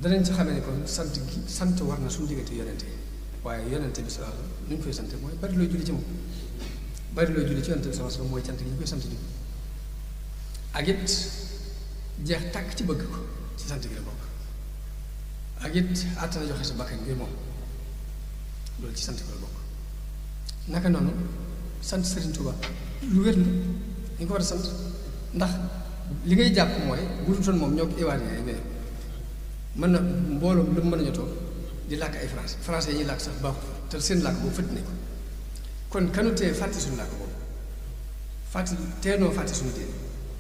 danañ ci xamee ne kon sant war na suñu diggante yonente yi waaye yonente bi sallallahu alayhi wasallam nu ñu koy sant mooy bari looy julli ci moom bari looy julli ci yonente bi sallallahu alayhi wasallam mooy cant gi ñu koy sant ñu ak it jeex tàkk ci bëgg ko ci sant gi la bokk ak it àttana joxe sa bakkan ngir moom loolu ci sant gi la bokk naka noonu sant Serigne Touba lu wér la ñu ko war a sant ndax li ngay jàpp mooy bu dul toon moom ñoo ko évalué mais mën na mbooloo lu mën a ñotoo di làkk ay français yi ñuy làkk sax baaxul te seen làkk boobu fëtt nañ ko kon kanu tee fàtte suñu làkk boobu teenoo fàtte suñu diine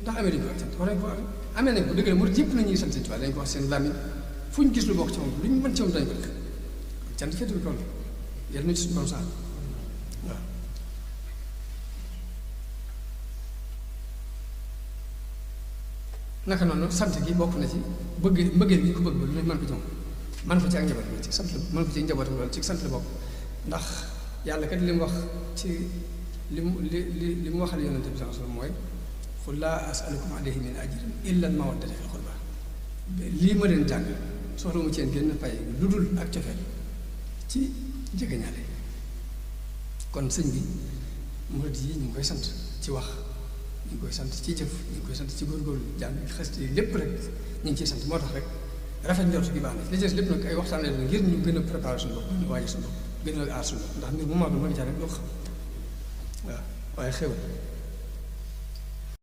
ndax amee dañu ko ak sant war nañ ko amee nañ ko dëgg la mu yëpp la ñuy sant Sëñ Tuubaa dañ ko wax seen làmmiñ fu ñu gis lu bokk ci moom lu ñu mën ci moom dañ ko def cant féetul kaw yàlla na ci suñu borom sax waaw naka noonu sant gi bokk na ci mbëggeel gi ko bëgg ba lu mën ko ci moom man ko ci ak njaboot ci sant la mën ko ci njabootam loolu ci sant la bokk ndax yàlla kat li mu wax ci li mu waxal yonente bi sallallahu alayhi wasallam mooy qul laa as'alukum alayhi min ajrin illa al-mawaddata fil qurba lii ma leen jàng soxla mu ci yéen génn pay lu dul ak cofeel ci jegeñaale kon sëñ bi murid yi ñu ngi koy sant ci wax ñu ngi koy sant ci jëf ñu ngi koy sant ci góorgóorlu jàng xest yi lépp rek ñu ngi ciy sant moo tax rek rafet njort gi baax na li ci des lépp nag ay waxtaan la ngir ñu gën a préparer suñu bopp ñu waajal suñu bopp gën a aar suñu bopp ndax mbir mu mag ma ngi caa rek doo xam waaw waaye xew